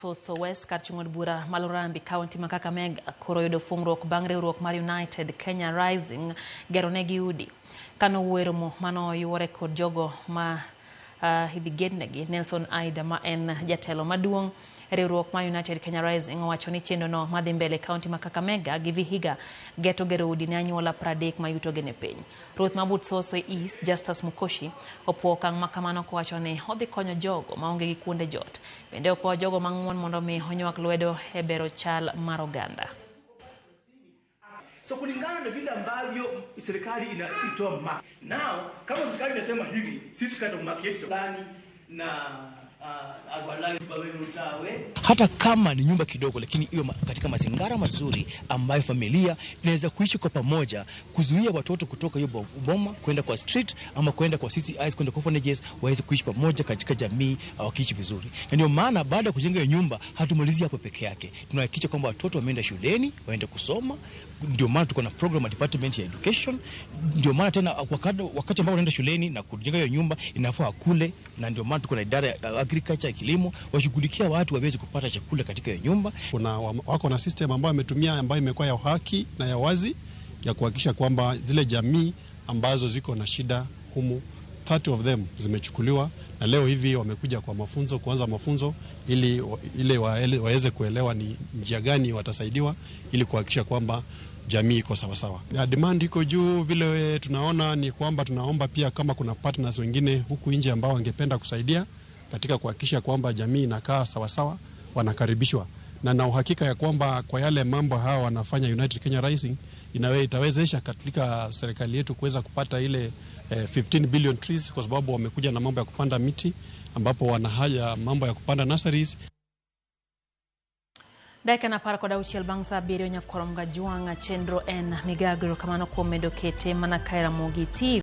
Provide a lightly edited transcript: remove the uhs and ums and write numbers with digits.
Soso West kar chung' od bura ma Lurambi, kaunti ma Kakamega koro oyudo fungruok bang' riwruok mar United Kenya Rising gero negi udi. Kano wuoyo e romo mano oyuore kod jogo ma idhi gednegi, Nelson Aida ma en jatelo maduong' e riwruok mar United Kenya Rising owacho ni chenro no madhi mbele e kaunti ma Kakamega gi Vihiga geto gero udi ne anyuola 30 ma yutogi ni piny. Ruoth ma Butsotso East Justus Mukoshi opuo okang' ma kamano kowacho ni odhi konyo jogo maonge gi kuonde jot. Bende okwayo jogo mang'uon mondo mi onywak lwedo e bero chal mar oganda. So kulingana na vile ambavyo serikali inatoa mark. Now kama serikali inasema hivi, sisi kata mark yetu fulani na hata kama ni nyumba kidogo, lakini iwe katika mazingira mazuri ambayo familia inaweza kuishi kwa pamoja, kuzuia watoto kutoka hiyo boma kwenda kwa street ama kwenda kwa CCIs, kwenda kwa orphanages, waweze kuishi pamoja katika jamii wakiishi vizuri. Na ndio maana baada ya kujenga hiyo nyumba hatumalizi hapo peke yake, tunahakikisha kwamba watoto wameenda shuleni, waende kusoma. Ndio maana tuko na program ya department ya education. Ndio maana tena wakati ambao wanaenda shuleni na kujenga hiyo nyumba inafaa wakule, na ndio maana tuko na idara ya agriculture ya kilimo, washughulikia watu waweze kupata chakula katika hiyo nyumba. Kuna wako na system ambayo wametumia ambayo imekuwa ya haki na ya wazi ya kuhakikisha kwamba zile jamii ambazo ziko na shida humu 30 of them zimechukuliwa na leo hivi wamekuja kwa mafunzo, kuanza mafunzo ili waweze kuelewa ni njia gani watasaidiwa ili kuhakikisha kwamba jamii iko sawasawa. Demand iko juu, vile tunaona ni kwamba tunaomba pia kama kuna partners wengine huku nje ambao wangependa kusaidia katika kuhakikisha kwamba jamii inakaa sawasawa, wanakaribishwa na uhakika ya kwamba kwa yale mambo hawa wanafanya United Kenya Rising itawezesha katika serikali yetu kuweza kupata ile 15 billion trees, kwa sababu wamekuja na mambo ya kupanda miti ambapo wana haja mambo ya kupanda nurseries. Dakika na 16 bang' sa 7 nyakwar Jwang' chenro en migago. Erokamano kuom medo kete mana kae Ramogi TV.